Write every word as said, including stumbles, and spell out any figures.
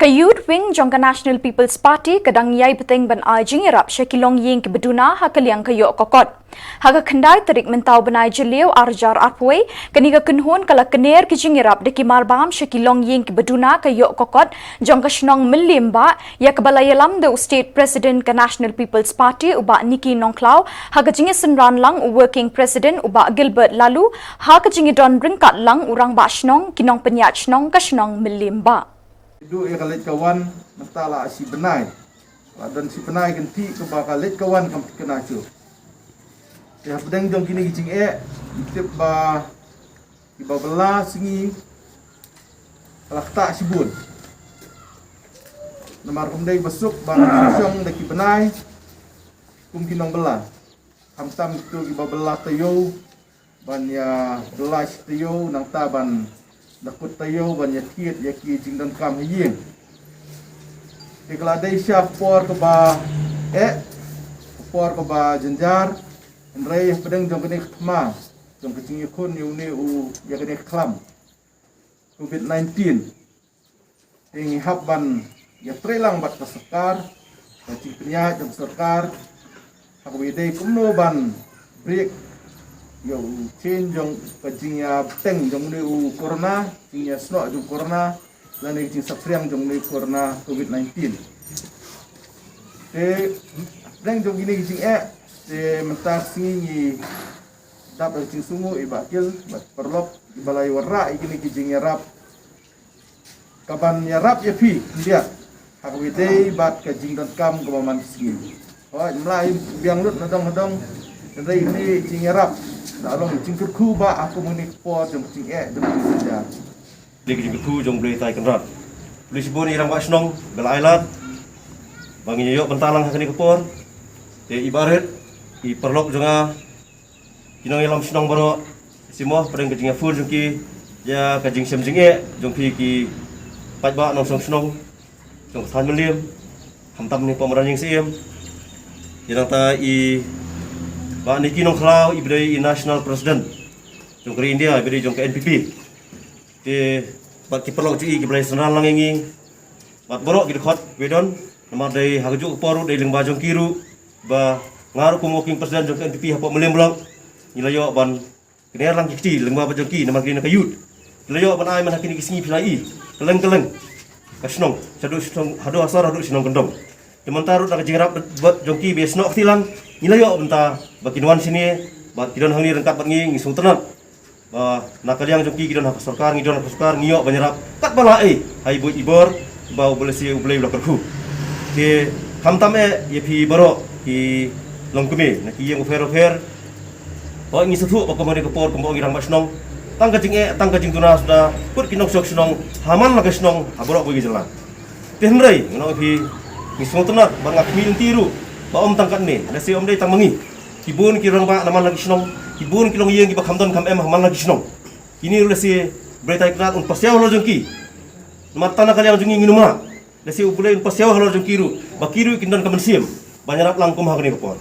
Ka Youth Wing jong ka National People's Party ka dang ïai bteng ban ai jingïarap sha ki longïing kiba duna ha ka liang ka ïoh ka kot. Ha ka khyndai tarik mynta u bnai Jylliew arhajar arphew, kane ka kynhun ka la kner ki jingïarap da ki marbam sha ki longïing kiba duna ka ïoh ka kot jong ka shnong Mylliembah, ïa kaba la ïalam da u State President ka National People's Party u Bah Nicky Nongkhlaw, ha ka jingïasynran lang u Working President u Bah Gilbert Laloo, ha ka jingïadon ryngkat lang u Rangbah Shnong, ki nongpynïaid shnong ka shnong Mylliembah. Duh ïa ka leit ka wan, mynta la shi bnai. La don shi bnai kynthih kaba ka leit ka wan kam thikna shuh. Te hapdeng jong kine ki jingeh, ngi tip ba kiba bylla sngi ka la ktah shibun. Namar kam dei ba suk ban shong da ki bnai kum ki nongbylla. Khamtam kito kiba bylla taïew, ban ïa bylla shi taïew, nangta ban da kut taïew ban ïa thied ïa ki jingdonkam ha ïing. Te ka la dei sha ka por kaba eh, ka por kaba jynjar, hynrei hapdeng jong kane ka thma jong ka jingïakhun ïa une u, ïa kane ka khlam Covid nineteen. Te ngi hap ban ïatrei lang bad ka sorkar, ka jingpynïaid jong ka sorkar, ha kaba ïadei kumno ban break ïa u chain jong ka jingïabteng jong une u corona, jingïasnoh jong corona, lane ka jingsapphriang jong une u corona Covid nineteen. Te hapdeng jong kine ki jingeh, te mynta ka sngi ngi dap da ka jingsngew ïa i Bah Kil bad paralok kiba la ïa wanrah ïa kine ki jingïarap, kaban ïarap ïa phi khyndiat ha kaba ïadei bad ka jingdonkam kaba man ka sngi. Hooid, ym lah ïa biang lut nadong nadong, hynrei kine ki jingïarap la long jingkyrkhu ba ha kum kane ka por jong ka jingeh jong ka jingjynjar. Kane ka jingkyrkhu jong U Blei Trai Kynrad. Khublei shibun ïa i Rangbah Shnong ba la ai lad ba ngin ïoh bynta lang ha kane ka por. Te i Bah Rit, i paralok jong nga, ki nongïalam shnong baroh, sngewbha pdeng ka jingïaphone jong ki ïa ka jingshem jingeh jong phi ki paidbah nongshong shnong jong ka thaiñ Mylliem, khamtam ne pom ran ïing syiem. Ïa nangta i Bah Nicky Nongkhlaw, iba dei i National President jong ka ri India, iba dei jong ka N P P. Te bad ki paralok jong i kiba la ïasynran lang ïa ngi bad baroh ki dkhot ba don, namar dei ha kajuh ka por ruh dei lyngba jong ki ruh ba nga ruh kum Working President jong ka N P P hapoh Mylliem Block, ngi la ïoh ban kner lang ki kti lyngba bad jong ki, namar ki na ka youth. Ngi la ïoh ban ai man ha kine ki sngi phi la i kylleng kylleng ka shnong, shaduh shnong, haduh ha sor, haduh shnong kyndong. Te mynta ruh na ka jingïarap bad jong ki ba ïasnoh kti lang, ngi la ïoh bynta ba kin wan shane, ba ki don hangne ryngkat bad ngi, ngi sngewtynnat ba na ka liang jong ki, ki don ha ka sorkar, ngi don ha ka sorkar, ngi ïoh ban ïarap katba lah ei ha i buit i bor ba U Blei, U Blei u la kyrkhu. Te khamtam eh ïa phi baroh ki longkmie na ki ïing bapher bapher. Hooid, ngi sngewthuh ba kum ha kane ka por kumba ong i Rangbah Shnong, tang ka jingeh tang ka jingduna suda kut ki nongshong shnong ha man la ka shnong ha baroh kawei ka jylla. Te hynrei ngan ong ïa phi, ngi sngewtynnat bad nga khmih lynti ruh ba ym tang katne, lehse ym dei tang ma ngi, ki bun ki rangbah na man la ki shnong, ki bun ki longïing kiba kham don kham em ha man la ki shnong. Kine ruh lehse U Blei Trai Kynrad un pasiaw halor jong ki. Namar tang na ka liang jong ngi ngin ym mad, lehse U Blei un pasiaw halor jong ki ruh ba ki ruh kin don ka mynsiem ban ïarap lang kum ha kane ka por.